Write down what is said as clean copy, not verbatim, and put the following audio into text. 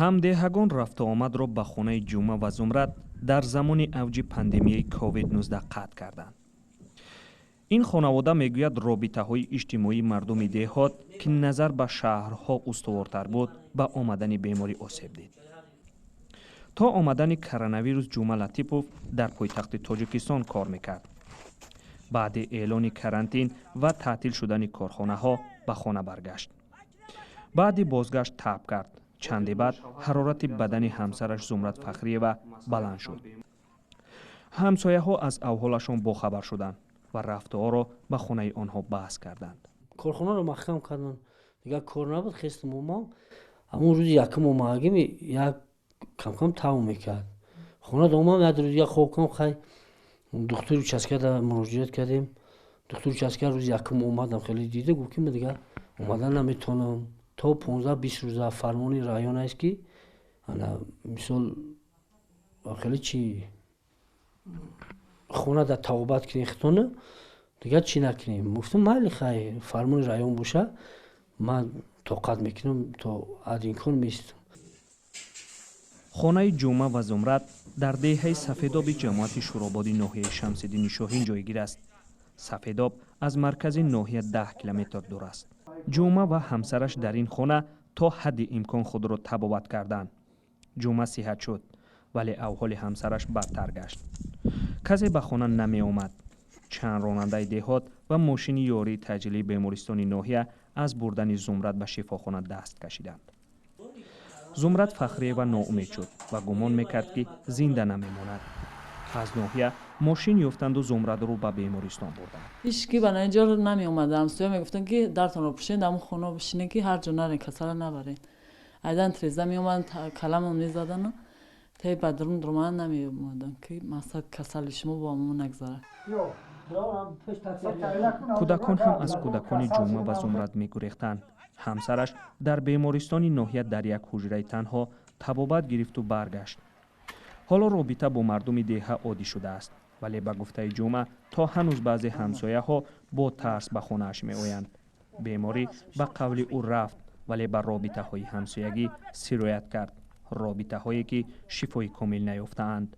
Ҳамдеҳагон рафтуомадро ба хонаи Ҷумъа ва Зумрад дар замони авҷи пандемияи COVID-19 қатъ карданд. Ин хонавода мегӯяд, робитаҳои иҷтимоии мардуми деҳот, ки назар ба шаҳрҳо устувортар буд, ба омадани беморӣ осеб дид. То омадани коронавирус Ҷумъа Латипов дар пойтахти Тоҷикистон кор мекард. Баъди эълони карантин ва таътил шудани корхонаҳо ба хона баргашт. Баъди бозгашт таб кард. Чанде баъд ҳарорати бадани ҳамсараш Зумрад Фахриева баланд шуд. Ҳамсояҳо аз авҳолашон бохабар шуданд ва рафтуоро ба хонаи онҳо баҳс карданд. Корхонаро маҳкам карданд, дигар кор набуд. Хестам, омам. Ҳамон рӯзи якум омагим, як камкам тав мекард. Хона омам, як рӯз як хоб кам. Хай, духтури участкада муроҷиат кардем. Духтури участка рӯзи якум омадам, хеле дида, гуфт, ки ман дигар омадан наметавонам то 15-20 рӯза. Фармони район аст, ки ана мисол хеле чи хона дар табобат кунем хитона, дигар чӣ накунем. Гуфтам, майли, хай, фармони район боша, ман тоқат мекунам, то ҳад имкон меистам. Хонаи Ҷумъа ва Зумрад дар деҳаи Сафедоби ҷамоати Шӯрободи ноҳияи Шамсиддини Шоҳин ҷойгир аст. Сафедоб аз маркази ноҳия 10 километр дур аст. Ҷумъа ва ҳамсараш дар ин хона то ҳадди имкон худро табобат карданд. Ҷумъа сиҳат шуд, вале авҳоли ҳамсараш бадтар гашт. Касе ба хона намеомад. Чанд ронандаи деҳот ва мошини ёрии таъҷилии бемористони ноҳия аз бурдани Зумрад ба шифохона даст кашиданд. Зумрад Фахриева ноумед шуд ва гумон мекард, ки зинда намемонад. Аз ноҳия мошин ёфтанду Зумрадро ба бемористон бурданд. Ҳеч ки ба инҷо намеомада. Ҳамсоя мегуфтанд, ки дартонро пӯшед, ҳамун хона бишинед, ки ҳар ҷо нарен, касала набаред. Айдан треза меомаданд, каламон мезадану те ба дарун дуромадан намеомаданд, ки мақсад касали шумо бо мо нагзарад. Кӯдакон ҳам аз кӯдакони Ҷумъа ва Зумрад мегурехтанд. Ҳамсараш дар бемористони ноҳия дар як ҳуҷраи танҳо табобат гирифту баргашт. Ҳоло робита бо мардуми деҳа оддӣ шудааст, вале ба гуфтаи Ҷумъа, то ҳанӯз баъзе ҳамсояҳо бо тарс ба хонааш меоянд. Беморӣ, ба қавли ӯ, рафт, вале ба робитаҳои ҳамсоягӣ сироят кард, робитаҳое ки шифои комил наёфтаанд.